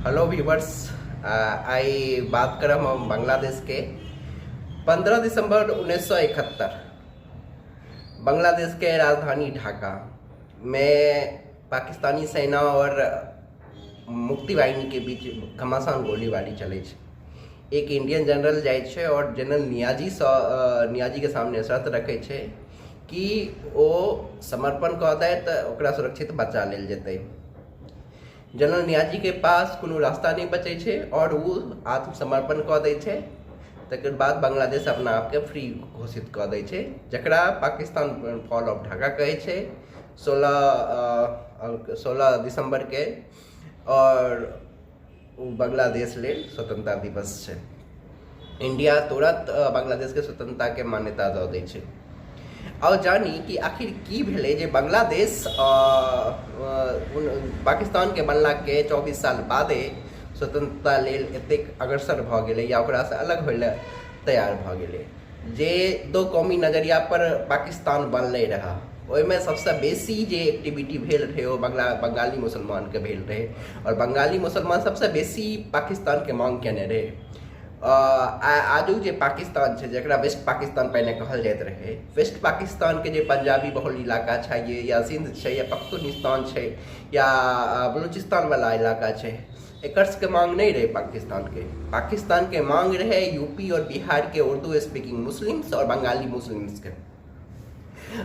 Hello viewers, आइ बात करब हम बांग्लादेशके 15 दिसंबर 1971 बांग्लादेशके राजधानी ढाका में पाकिस्तानी सेना और मुक्ति वाहिनी के बीच घमासान गोलीबारी चलै छै। एक इंडियन जनरल जाइ छै और जनरल नियाजीसँ नियाजीके सामने शर्त रखै छै कि ओ समर्पण कऽ दै तऽ ओकरा सुरक्षित बचा लेल जेतै। जनरल नियाजीके पास कोनो रास्ता नहि बचै छै आओर ओ आत्मसमर्पण कऽ दै छै। तकर बाद बांग्लादेश अपना आपके फ्री घोषित कऽ दै छै, जकरा पाकिस्तान फॉल ऑफ ढाका कहै छै, 16 दिसम्बरके, आओर ओ बांग्लादेश लेल स्वतंत्रता दिवस छै। इंडिया तुरंत बांग्लादेशके स्वतंत्रताके मान्यता दऽ दै छै। आओर जानी कि आखिर की भेलै जे बांग्लादेश पाकिस्तानके बनलाके 24 साल बादे स्वतंत्रता लेल एतेक अग्रसर भऽ गेलै या ओकरासँ अलग होइ लए तैयार भऽ गेलै। जे दो कौमी नजरिया पर पाकिस्तान बनलै रहए, ओहिमे सबसँ बेसी जे एक्टिविटी भेल रहै ओ बंगाली मुसलमानके भेल रहै, आओर बंगाली मुसलमान सबसँ बेसी पाकिस्तानके मांग केने रहै। आजुक जे पाकिस्तान छै, जकरा वेस्ट पाकिस्तान पहिने कहल जाइत रहै, वेस्ट पाकिस्तानके जे पंजाबी बहुल इलाका छै या सिंध छै या पख्तूनिस्तान छै या बलूचिस्तान वाला इलाका छै, एकर सबके मांग नहि रहै पाकिस्तानके। पाकिस्तानके मांग रहै यूपी और बिहारके उर्दू स्पीकिंग मुस्लिम्स और बंगाली मुस्लिम्सके,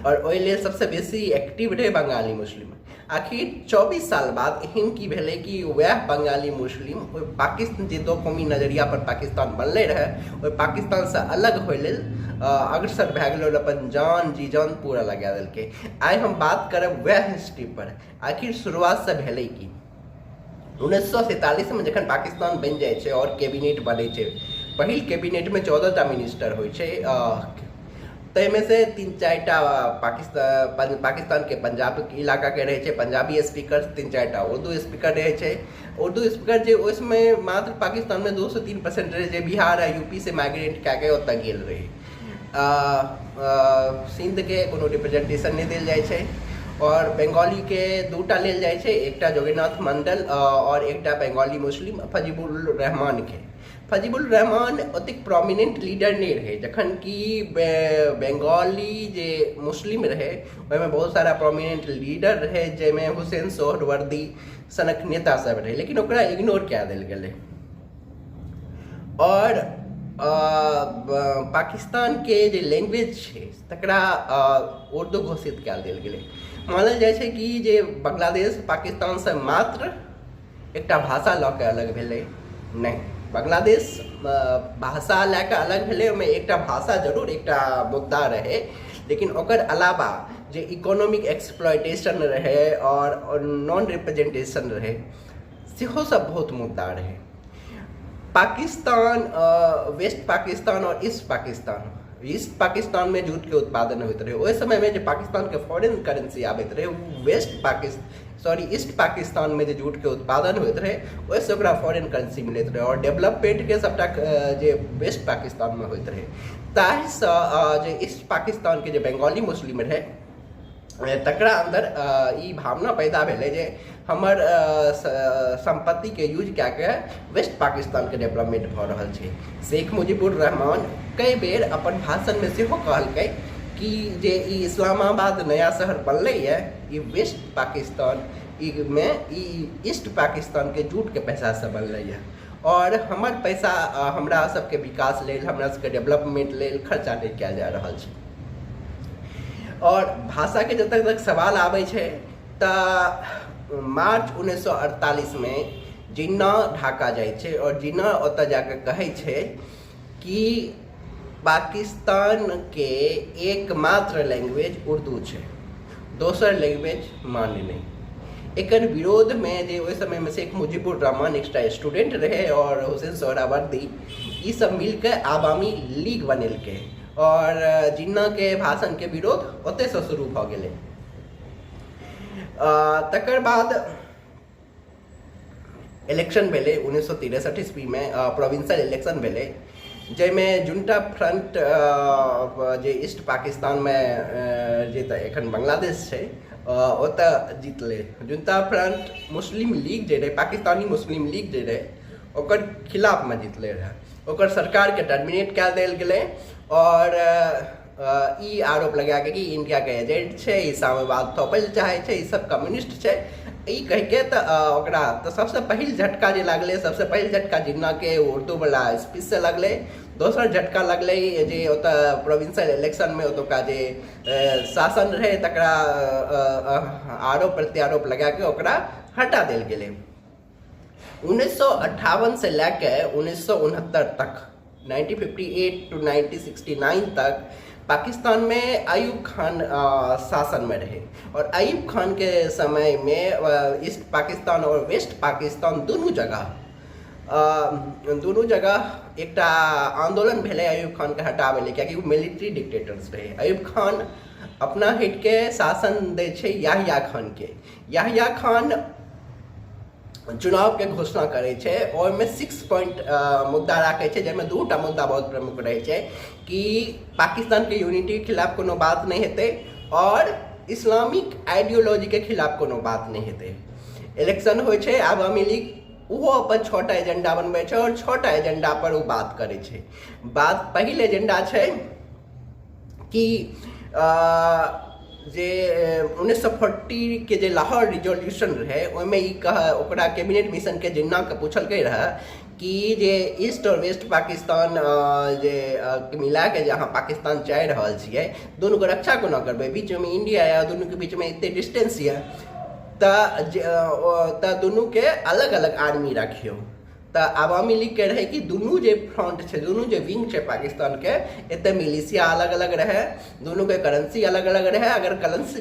और ओहि लेल सबसँ बेसी एक्टिव रहै बंगाली मुस्लिम। आखिर 24 साल बाद एहन की भेलै कि वएह बंगाली मुस्लिम ओहि पाकिस्तान जे दो कौमी नजरिया पर पाकिस्तान बनलै रहै, ओहि पाकिस्तानसँ अलग होइ लेल अग्रसर भए गेलै और अपन जान जी जान पूरा लगा देलकै। आइ हम बात करब वएह हिस्ट्री पर, आखिर शुरुआतसँ भेलै की। 1947मे जखन पाकिस्तान बनि जाइ छै और कैबिनेट बनै छै, पहिल कैबिनेटमे 14टा मिनिस्टर होइ छै, ताहिमे से 3-4टा पाकिस्तानके पंजाब इलाकाके रहै छै, पंजाबी स्पीकर, 3-4टा उर्दू स्पीकर रहै छै। उर्दू स्पीकर जे ओहि समय मात्र पाकिस्तानमे 2 से 3% रहै, जे बिहार आ यूपी से माइग्रेट कए कऽ ओतऽ गेल रहै। सिन्धके कोनो रिप्रेजेंटेशन नहि देल जाइ छै, आओर बंगालीके 2टा लेल जाइ छै, एकटा जोगेनाथ मंडल आओर एकटा बंगाली मुस्लिम फजीबुल रहमानके। फजीबुल रहमान ओतेक प्रोमिनेंट लीडर नहि रहै, जखन कि बंगाली जे मुस्लिम रहै ओहिमे बहुत सारा प्रोमिनेंट लीडर रहै, जाहिमे हुसैन सोहरवर्दी सनक नेता सब रहै, लेकिन ओकरा इग्नोर कए देल गेलै। आओर पाकिस्तानके जे लैंग्वेज छै तकरा उर्दू घोषित कए देल गेलै। मानल जाइ छै कि जे बांग्लादेश पाकिस्तानसँ मात्र एकटा भाषा लऽ कऽ अलग भेलै नहि, बांग्लादेश भाषा लए कऽ अलग भेलै। ओहिमे एकटा भाषा जरूर एकटा मुद्दा रहै, लेकिन ओकर अलावा जे इकोनॉमिक एक्सप्लॉयटेशन रहै आओर नॉन रिप्रेजेंटेशन रहै, सेहो सब बहुत मुद्दा रहै। पाकिस्तान, वेस्ट पाकिस्तान और ईस्ट पाकिस्तान, ईस्ट पाकिस्तानमे जूटके उत्पादन होइत रहै। ओहि समयमे जे पाकिस्तानके फॉरेन करेंसी आबैत रहै, ओ वेस्ट पाकिस्तान सॉरी ईस्ट पाकिस्तानमे जे जूटके उत्पादन होइत रहै, ओहिसँ ओकरा फॉरेन करेंसी मिलैत रहै, आओर डेवलपमेंटके सबटा जे वेस्ट पाकिस्तानमे होइत रहै, ताहिसँ जे ईस्ट पाकिस्तानके जे बंगाली मुस्लिम रहै, तकरा अन्दर ई भावना पैदा भेलै जे हमर सम्पत्तिके यूज कए कऽ वेस्ट पाकिस्तानके डेवलपमेंट भऽ रहल छै। शेख मुजीबुर रहमान कई बेर अपन भाषणमे सेहो कहलकै कि जे ई इस्लामाबाद नया शहर बनलैए, ई वेस्ट पाकिस्तान ई मे ई ईस्ट पाकिस्तानके जूटके पैसासँ बनलैए, आओर हमर पैसा हमरा सबके विकास लेल, हमरा सबके डेवलपमेंट लेल खर्चा नहि कयल जा रहल छै। आओर भाषाके जतऽ तक सवाल आबै छै तऽ मार्च 1948मे जिन्ना ढाका जाइ छै, आओर जिन्ना ओतऽ जाकऽ कहै छै कि पाकिस्तानके एकमात्र लैंग्वेज उर्दू छै, दोसर लैंग्वेज मान्य नहि। एकर विरोधमे जे ओहि समयमे शेख मुजीबुर रहमान एकटा स्टूडेंट रहै आओर हुसैन सोहरावर्दी, ई सब मिलके आवामी लीग बनेलकै, आओर जिन्नाके भाषणके विरोध ओतहिसँ शुरू भऽ गेलै। तकर बाद इलेक्शन भेलै 1963 ईस्वीमे, प्रोविंशियल इलेक्शन भेलै, जाहिमे जुंटा फ्रंट, जे ईस्ट पाकिस्तानमे, जे तऽ एखन बांग्लादेश छै, ओतऽ जीतलै। जनता फ्रंट मुस्लिम लीग जे रहै, पाकिस्तानी मुस्लिम लीग जे रहै, ओकर खिलाफमे जीतलै रहए। ओकर सरकारके टर्मिनेट कए देल गेलै आओर ई आरोप लगा कऽ कि इंडियाके एजेंट छै, ई साम्यवाद थोपै लए चाहै छै, ई सब कम्युनिस्ट छै, ई कहिके तऽ ओकरा तऽ सबसँ पहिल झटका जे लागलै, सबसँ पहिल झटका जिन्नाके उर्दूवला स्पीचसँ लागलै। दोसर झटका लगलै जे ओतऽ प्रोविंशियल इलेक्शनमे ओतुका जे शासन रहै तकरा आरोप प्रत्यारोप लगा कऽ ओकरा हटा देल गेलै। 1958 से लए कऽ 1969 तक, 1958 टू 1969 तक पाकिस्तानमे अयूब खान शासनमे रहै आओर अयूब खानके समयमे ईस्ट पाकिस्तान आओर वेस्ट पाकिस्तान दुनू जगह एकटा आन्दोलन भेलै अयूब खानके हटाबै लए, कियाकि ओ मिलिट्री डिक्टेटर्स रहै। अयूब खान अपना हटिके शासन दै छै याहिया खानके। याहिया खान चुनावके घोषणा करै छै, ओहिमे 6 पॉइंट मुद्दा राखै छै, जाहिमे दूटा मुद्दा बहुत प्रमुख रहै छै कि पाकिस्तानके यूनिटीके खिलाफ कोनो बात नहि हेतै आओर इस्लामिक आइडियोलॉजीके खिलाफ कोनो बात नहि हेतै। इलेक्शन होइ छै। आवामी लीग ओहो अपन 6टा एजेंडा बनबै छै आओर 6टा एजेंडा पर ओ बात करै छै। बात पहिल एजेंडा छै कि जे 1940के जे लाहौर रिजोल्यूशन रहै, ओहिमे ई कह ओकरा कैबिनेट मिशनके जिन्नाके पूछलकै रहए कि जे ईस्ट आओर वेस्ट पाकिस्तान जे मिलाके जे अहाँ पाकिस्तान चाहि रहल छियै, दुनूके रक्षा कोना करबै? बीचमे इंडिया यऽ, दुनूके बीचमे एते डिस्टेंस यऽ, तऽ दुनूके अलग अलग आर्मी राखियौ। तऽ आवामी लीगके रहै कि दुनू जे फ्रंट छै, दुनू जे विंग छै पाकिस्तानके, एतऽ मिलिशिया अलग अलग रहै, दुनूके करेंसी अलग अलग रहै। अगर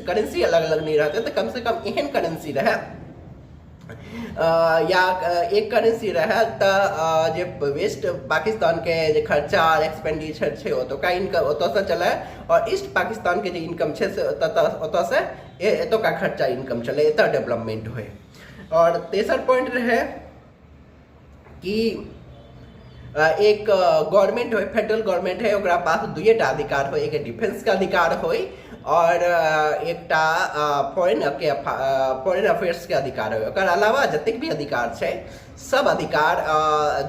करेंसी अलग अलग नहि रहतै तऽ कमसँ कम एहन करेंसी रहै या एक करेंसी रहै तऽ जे वेस्ट पाकिस्तानके जे खर्चा आर एक्सपेंडिचर छै, ओतुका इनकम ओतऽसँ चलै आओर ईस्ट पाकिस्तानके जे इनकम छै से ओतऽसँ एतुका खर्चा इनकम चलै, एतऽ डेवलपमेंट होइ। आओर तेसर पॉइंट रहै कि एक गवर्नमेंट हो, फेडरल गवर्नमेंट है, ओकरा पास दुइएटा अधिकार हो, एक डिफेंस के अधिकार हो और एकटा फॉरेन अफेयर्स के अधिकार हो। ओकर अलावा जतेक भी अधिकार छै, सब अधिकार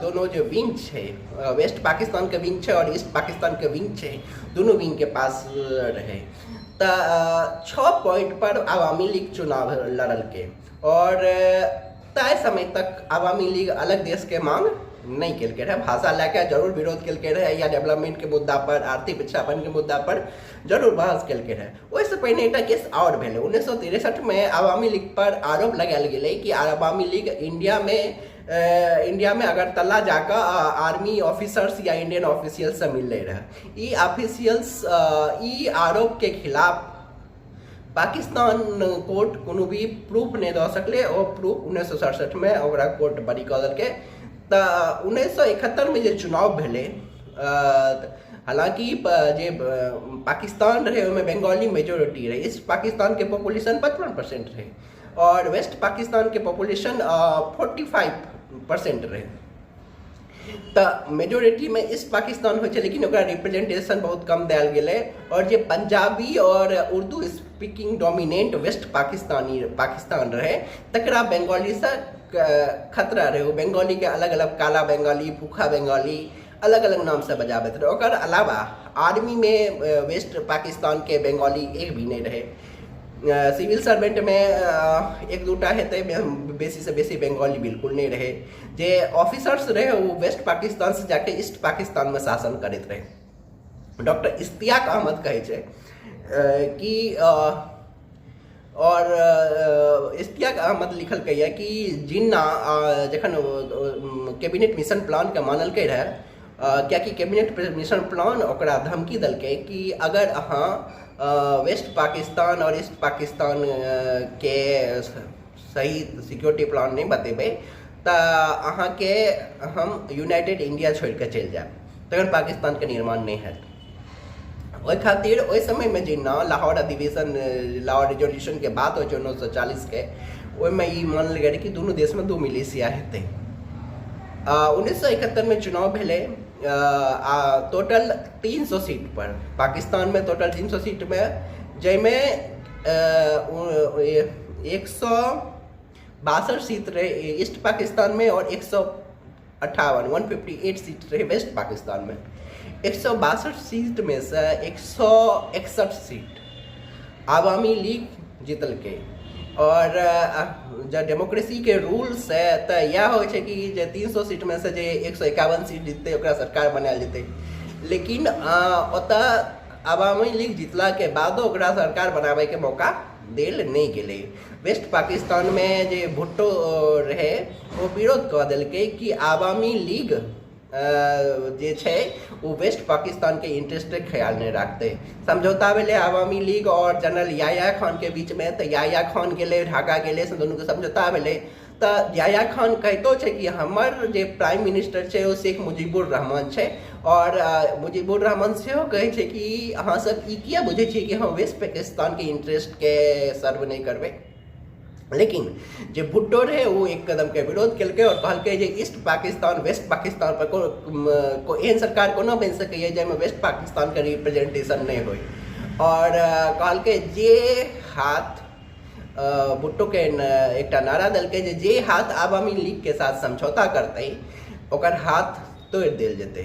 दोनों जे विंग छै, वेस्ट पाकिस्तान के विंग छै और ईस्ट पाकिस्तान के विंग छै, दुनू विंग के पास रहै। तऽ 6 पॉइंट पर आवामी लीग चुनाव लड़लकै और तय समय तक आवामी लीग अलग देशके मांग नहि केलकै रहए। भाषा लए कऽ जरूर विरोध केलकै रहए या डेवलपमेंटके मुद्दा पर, आर्थिक पिछड़ापनके मुद्दा पर जरूर बहस केलकै रहए। ओहिसँ पहिने एकटा केस आओर भेलै। 1963मे आवामी लीग पर आरोप लगायल गेलै कि आवामी लीग इंडियामे इंडियामे अगरतला जाकऽ आर्मी ऑफिसर्स या इंडियन ऑफिशियल्ससँ मिललै रहए। ई ऑफिशियल्स ई आरोपके खिलाफ पाकिस्तान कोर्ट कोनो भी प्रूफ नहि दऽ सकलै। ओ प्रूफ 1967मे ओकरा कोर्ट बरी कऽ देलकै। तऽ 1971मे जे चुनाव भेलै, हालाँकि जे पाकिस्तान रहै ओहिमे बंगाली मेजोरिटी रहै। ईस्ट पाकिस्तानके पॉपुलेशन 55% रहै आओर वेस्ट पाकिस्तानके पॉपुलेशन 45% रहै। तऽ मेजोरिटीमे ईस्ट पाकिस्तान होइ छै, लेकिन ओकरा रिप्रेजेंटेशन बहुत कम देल गेलै आओर जे पंजाबी आओर Urdu speaking dominant west Pakistan रहै, तकरा बंगालीसँ खतरा रहै। ओ बंगालीके अलग अलग काला बंगाली, भूखा बंगाली, अलग अलग नामसँ बजाबैत रहै। ओकर अलावा आर्मीमे वेस्ट पाकिस्तानके बंगाली एक भी नहि रहै। सिविल सर्वेंटमे एक दूटा हेतै बेसीसँ बेसी, बंगाली बिल्कुल नहि रहै। जे ऑफिसर्स रहै, ओ वेस्ट पाकिस्तानसँ जाके ईस्ट पाकिस्तानमे शासन करैत रहै। डॉक्टर इश्तियाक अहमद कहै छै कि और इश्तियाक अहमद लिखलकै यऽ कि जिन्ना जखन कैबिनेट मिशन प्लानके मानलकै रहए, कियाकि कैबिनेट मिशन प्लान ओकरा धमकी देलकै कि अगर अहाँ वेस्ट पाकिस्तान और ईस्ट पाकिस्तान के सही सिक्योरिटी प्लान नहि बतेबै तऽ अहाँके हम यूनाइटेड इंडिया छोड़ि कऽ चलि जायब, तखन पाकिस्तानके निर्माण नहि हैत। ओहि खातिर ओहि समयमे जिन्ना लाहौर अधिवेशन, लाहौर रिजोल्यूशनके बात होइ छै 1940के, ओहिमे ई मानल गेल कि दुनू देशमे दू मिलिशिया हेतै। 1971मे चुनाव भेलै आ टोटल 300 सीट पर, पाकिस्तानमे टोटल 300 सीटमे, जाहिमे 162 seat रहै ईस्ट पाकिस्तानमे आओर 158, 158 सीट रहै वेस्ट पाकिस्तानमे। 162 सीटमे सँ 161 सीट आवामी लीग जीतलकै। आओर जँ डेमोक्रेसीके रूल्स है तऽ इएह होइ छै कि जे 300 सीटमे सँ जे 151 सीट जीततै, ओकरा सरकार बनायल जेतै। लेकिन ओतऽ आवामी लीग जीतलाके बादो ओकरा सरकार बनाबैके मौका देल नहि गेलै। वेस्ट पाकिस्तानमे जे भुट्टो रहै, ओ विरोध कऽ देलकै कि आवामी लीग जे छै, ओ वेस्ट पाकिस्तानके इंटरेस्टके ख्याल नहि राखतै। समझौता भेलै आवामी लीग आओर जनरल याया खानके बीचमे। तऽ याया खान गेलै, ढाका गेलै, से दुनूके समझौता भेलै। तऽ याया खान कहितो छै कि हमर जे प्राइम मिनिस्टर छै, ओ शेख मुजीबुर रहमान छै। आओर मुजीबुर रहमान सेहो कहै छै कि अहाँ सब ई किया बुझै छियै कि हम वेस्ट पाकिस्तानके इंटरेस्टके सर्व नहि करबै? लेकिन जे भुट्टो रहै, ओ एक कदमके विरोध केलकै आओर कहलकै जे ईस्ट पाकिस्तान, वेस्ट पाकिस्तान पर को एहन सरकार कोना बनि सकैए जाहिमे वेस्ट पाकिस्तानके रिप्रेजेंटेशन नहि होइ? आओर कहलकै जे हाथ, भुट्टोके एकटा नारा देलकै जे जे हाथ आवामी लीगके साथ समझौता करतै, ओकर हाथ तोड़ि देल जेतै।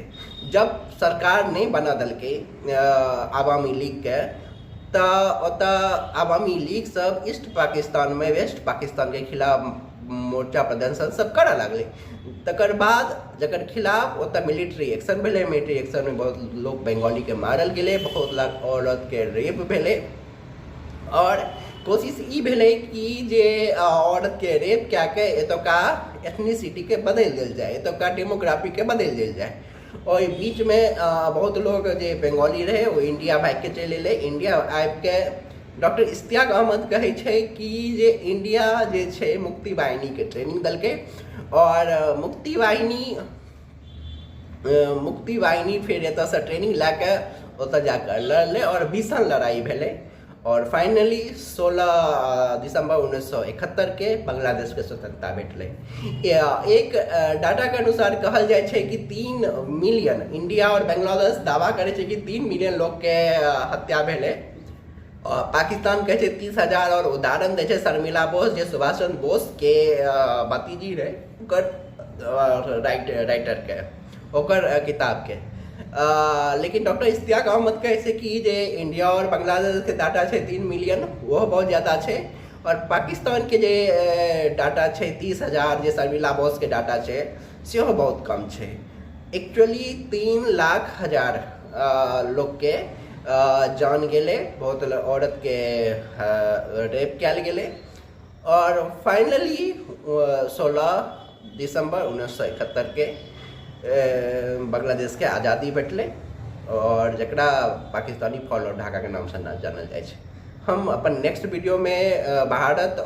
जब सरकार नहि बना देलकै आवामी लीगके, तऽ ओतऽ आवामी लीग सब ईस्ट पाकिस्तानमे वेस्ट पाकिस्तानके खिलाफ मोर्चा, प्रदर्शन सब करऽ लागलै। तकर बाद जकर खिलाफ ओतऽ मिलिट्री एक्शन भेलै। मिलिट्री एक्शनमे बहुत लोक बंगालीके मारल गेलै, बहुत लाख औरतके रेप भेलै। आओर कोशिश ई भेलै कि जे औरतके रेप कए कऽ एतुका एथनिसिटीके बदलि देल जाय, एतुका डेमोग्राफीके बदलि देल जाय। ओहि बीचमे बहुत लोग जे बंगाली रहै, ओ इंडिया भागिके चलि एलै। इंडिया आबिके डॉक्टर इश्तियाक अहमद कहै छै कि जे इंडिया जे छै, मुक्ति वाहिनीके ट्रेनिंग देलकै आओर मुक्ति वाहिनी फेर एतऽसँ ट्रेनिंग लए कऽ ओतऽ जाकऽ लड़लै आओर भीषण लड़ाइ भेलै। आओर फाइनली 16 दिसंबर 1971के बांग्लादेशके स्वतंत्रता भेटलै। एक डाटाके अनुसार कहल जाइ छै कि 3 मिलियन, इंडिया आओर बांग्लादेश दावा करै छै कि 3 मिलियन लोकके हत्या भेलै। पाकिस्तान कहै छै 30,000 आओर उदाहरण दै छै शर्मिला बोस, जे सुभाष चंद्र बोसके भतीजी रहै, ओकर राइटरके, ओकर किताबके। लेकिन डॉक्टर इश्तियाक अहमद कहै छै कि जे इंडिया आओर बांग्लादेशके डाटा छै 3 मिलियन, ओहो बहुत ज्यादा छै। आओर पाकिस्तानके जे डाटा छै 30,000, जे शर्मिला बोसके डाटा छै, सेहो बहुत कम छै। एक्चुअली 3 लाख हजार लोकके जान गेलै, बहुत औरतके रेप कयल गेलै। आओर फाइनली 16 दिसंबर 1971के बांग्लादेशके आज़ादी भेटलै आओर जकरा पाकिस्तानी फॉल ऑफ ढाकाके नामसँ जानल जाइ छै। हम अपन नेक्स्ट वीडियोमे भारत और